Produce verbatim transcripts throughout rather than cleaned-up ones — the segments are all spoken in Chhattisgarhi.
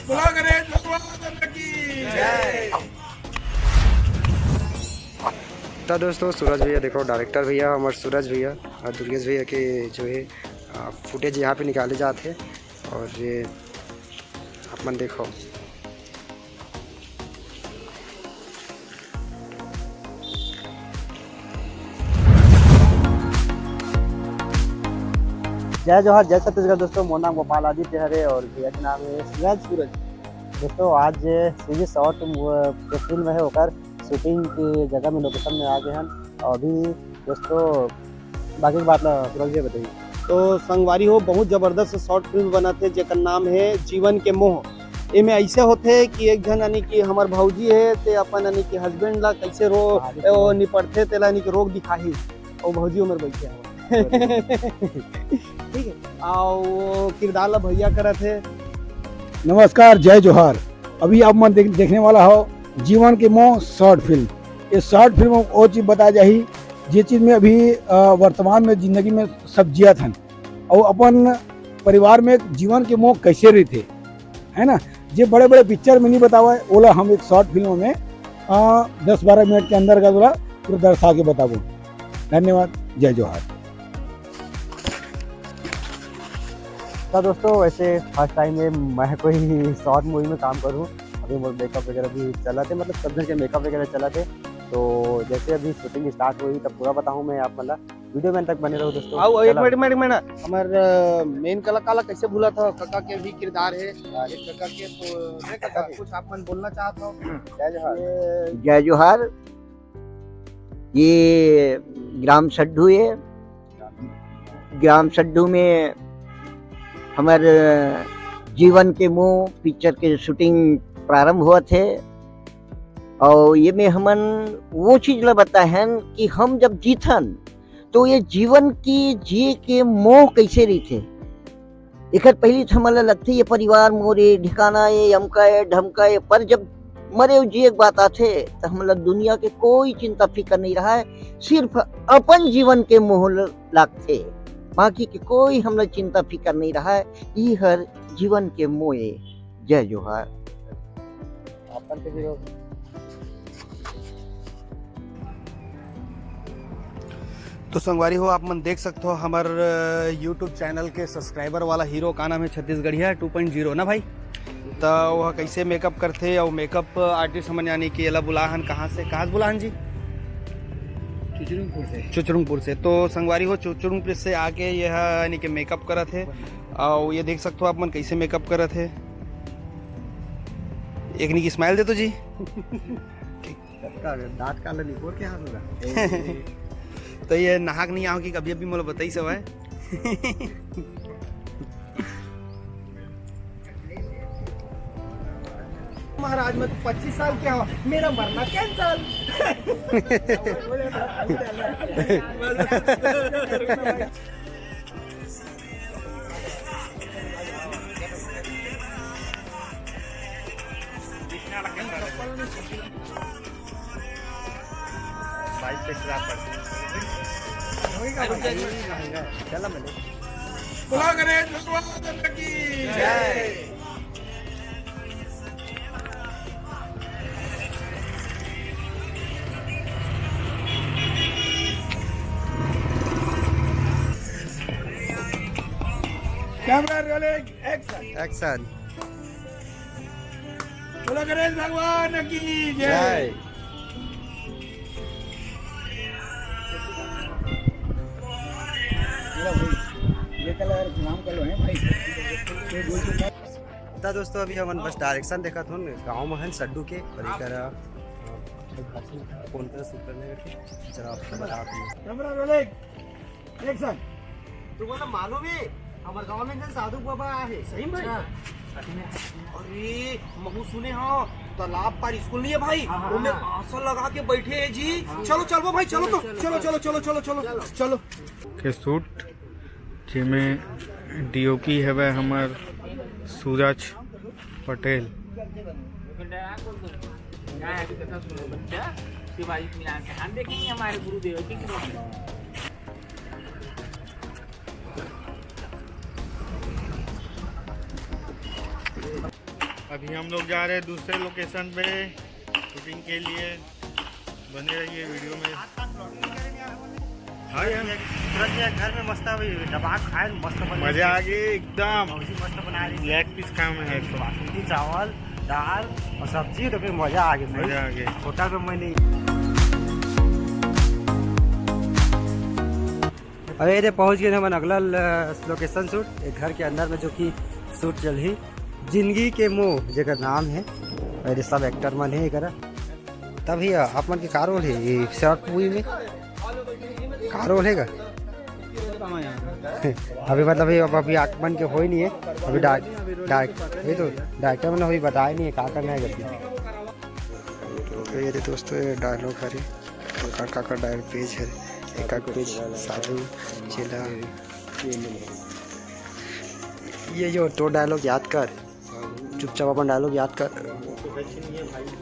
बोला गणेश भगवान की जय। तो दोस्तों, सूरज भैया देखो, डायरेक्टर भैया हमारे सूरज भैया और दुर्गेश भैया के जो है फुटेज यहाँ पे निकाले जाते हैं। और ये आप मन देखो। जय जोहार, जय छत्तीसगढ़ दोस्तों, मोर नाम गोपाल आदित्य हरे और भैया के नाम है सूरज। सूरज। दोस्तों, आज सीरीज शॉर्ट जो फिल्म है ओकर शूटिंग की जगह में, लोकेशन में आ गए हैं। और अभी दोस्तों, बाकी की बात ला सूरज भैया बताइए। तो संगवारी हो, बहुत जबरदस्त शॉर्ट फिल्म बनत हे जेकर नाम है जीवन के मोह। एमे ऐसे होथे कि एक झन यानी कि हमर भौजी है, ते अपन यानी कि हस्बैंड ला कैसे रो, हाँ, ओ निपटथे, तेला यानी कि रोक दिखाही। ओ भौजी उमर बैठे हो। ठीक है, आओ किरदार ला भैया करत है। नमस्कार, जय जोहार। अभी आप मन देख, देखने वाला हो जीवन के मोह शॉर्ट फिल्म। ये शॉर्ट फिल्म में वो चीज बताया जाही, जे चीज में अभी अ, वर्तमान में जिंदगी में सब जियत हन और अपन परिवार में जीवन के मोह कैसे रहिथे, है ना, जे बड़े बड़े पिक्चर में नहीं बतावा है, ओला हम एक शॉर्ट फिल्म में अ, दस बारह मिनट के अंदर का ओला पूरा दर्शा के बताबो। धन्यवाद, जय जोहार। तो दोस्तों, वैसे फर्स्ट टाइम में मैं कोई शॉर्ट मूवी में काम करूँ। अभी मोर मेकअप वगैरह भी चलत हे, मतलब सब जन के मेकअप वगैरह चलत हे। तो जैसे अभी शूटिंग स्टार्ट होही, तब पूरा बताहूँ मैं आप मन ला। वीडियो में तक बने रहो दोस्तों। आओ, एक चला। Minute, minute, minute. हमर, अ, मेन कलाकार ला कैसे भूला था? कका के भी किरदार है। हाँ। एक कका के तो, नहीं कका, कुछ आप मन बोलना चाहत हो? जय जोहार। ये जय जोहार। ये ग्राम सड्डू है। ग्राम सड्डू में हमर जीवन के मोह पिक्चर के शूटिंग प्रारंभ होवत हे। और ये में हमन वो चीज ला बताहन कि हम जब जीथन तो ये जीवन की जिए के मोह कैसे रहिथे। एकर पहिली त हमन ला लगथे ये परिवार मोरे, ठिकाना ए, अमका ए, ढमका ए, पर जब मरे अउ जिए के बात आथे त हमन ला दुनिया के कोई चिंता फिकर नहीं रहाय, सिर्फ अपन जीवन के मोह ल-, लागथे, बाकी के कोई हमला चिंता फिकर नहीं रहाय। ई हर जीवन के मोह ए। जय जोहार। अपन के भी लोग। तो संगवारी हो, आप मन देख सकते हो हमर, अ, YouTube चैनल के सब्सक्राइबर वाला हीरो का नाम है छत्तीसगढ़िया टू पॉइंट ज़ीरो ना भाई। तो वह कैसे मेकअप करथे और मेकअप आर्टिस्ट हमन यानी कि एला बुला हन कहाँ से, कहाँ से बुला हन जी? चुचरुंगपुर से। चुचरुंगपुर से। तो संगवारी हो, चुचरुंगपुर से आके यह यानी कि मेकअप करत हे। और ये देख सकते हो आप मन कैसे मेकअप करत हे। एक निक स्माइल दे तो जी। सबका दांत काला निकोर के हाथ होगा। तो ये नहाक नहीं आओ कि कभी अभी मोला बताई सब है। महाराज, मैं तो पच्चीस साल के हूँ, मेरा मरना कैंसल। बोला गणेश भगवान की जय। Camera rolling, action. एक्शन। बोला गणेश भगवान की जय। जय। ये कलर नाम कर लो है भाई। तो दोस्तों, अभी हमन बस डायरेक्शन देखत हन, गाँव में हन सड्डू के, और एकर, अ, कौन तरह से करने के, जरा आपको बता दूँ। Camera rolling, action. तू बोला मालूम है, हमारे गाँव में एक जन साधु बाबा आए हैं। सही में? अच्छा। अरे, महू सुने हो, तालाब पार स्कूल नहीं है भाई, हाँ, हाँ, उनमें हाँ। आसन लगा के बैठे हैं जी। हाँ। चलो, चलो भाई, चलो तो, चलो, चलो, चलो, चलो, चलो, चलो। चलो। के शूट, जेमे डीओपी हवे हमर सूरज पटेल। शिवाजी की आंखें हम देखेंगे हमारे गुरुदेव की कृपा। अभी हम लोग जा रहे हैं दूसरे लोकेशन पे शूटिंग के लिए। बने रहिए वीडियो में। हाँ यार, तुरंत ये घर में मस्त अभी दबा खाए, मस्त बने। मजा आ गए एकदम। भौजी मस्त बना रही। लेग पीस खाए में है। बासमती चावल, दाल और सब्जी, तो फिर मजा आ गया। मजा आ गया। होटल में मैं नहीं। अरे, ये पहुंच गए हमन अगला ल-, लोकेशन शूट, एक घर के अंदर में, जो कि शूट चल ही जिंदगी के मोह, जेकर नाम है। अरे, सब एक्टर मन है एकरा। तभी आप मन के का रोल है ये शॉर्ट मूवी में? का रोल है का? अभी मतलब ये अब अभी आप मन के हो ही नहीं है। अभी डाय-, डाय-, ये तो डायरेक्टर मन अभी बताया नहीं है का करना है करके। तो ये दे दोस्तों, ये डायलॉग हरे। काकर काकर डायल पेज है, एक एक पेज साधु चेला। ये जो तो डायलॉग याद कर, चुपचाप अपन डायलॉग याद कर।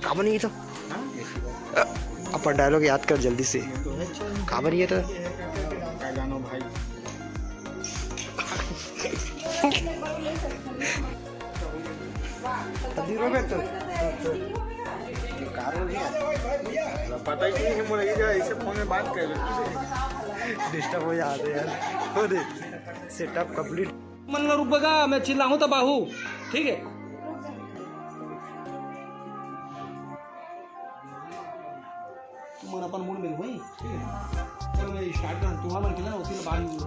काबर नहीं है तो अपन डायलॉग याद कर जल्दी से। काबर नहीं है तो पता ही नहीं है, मोला ये ऐसे फोन में बात कर। डिस्टर्ब हो जाते यार। हो दे, सेटअप कंप्लीट। मन ला रुक बगा, मैं चिल्लाहूं तब आहू, ठीक है? तुमन अपन मूड में होई, ठीक है? चलो, मैं स्टार्ट कर, तुम्हारा मन के ना, उसी में बाहर निकलो।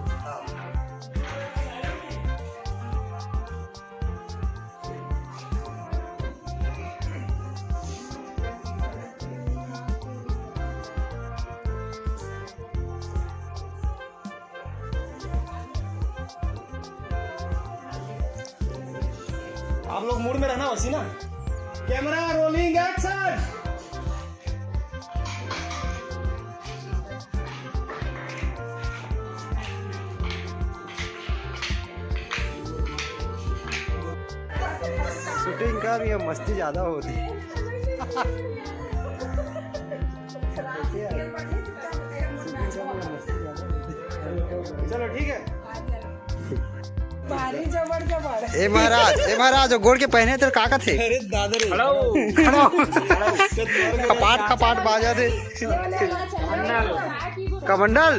आप लोग मूड में रहना, वैसी ना। Camera rolling, action. शूटिंग का भी मस्ती ज्यादा होती। चलो, ठीक है। भारी जबर जबर। ए महाराज, ए महाराज, वो गोड़ के पहने तेरे का कथे? अरे दादा रे। खड़ा हो। खड़ा हो। कपाट, कपाट बाजा दे। कमंडल,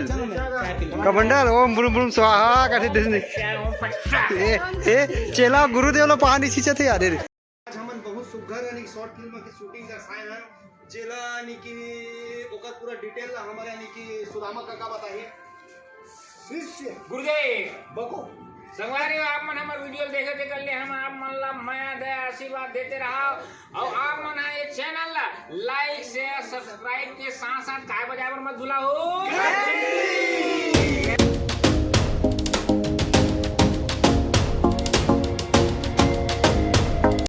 कमंडल, ओम ब्रूम ब्रूम स्वाहा कथे दिसने। ए, ए, चेला गुरुदेव ला पानी सींचत हे यार, ए रे। आज हमन बहुत सुग्घर यानी कि शॉर्ट फिल्म के शूटिंग दर्शाए हन, जेला यानी कि ओकर पूरा डिटेल ला हमर यानी कि सुदामा काका बताही। शिष्य गुरुदेव। बको। संगवारी हो, आप मन हमर वीडियो देखे ते कर ले, हम आप मन ला मया दया आशीर्वाद देते रहा, और आप मन ये चैनल ला लाइक शेयर सब्सक्राइब के साथ साथ काय बजाए बर मत भूला हो।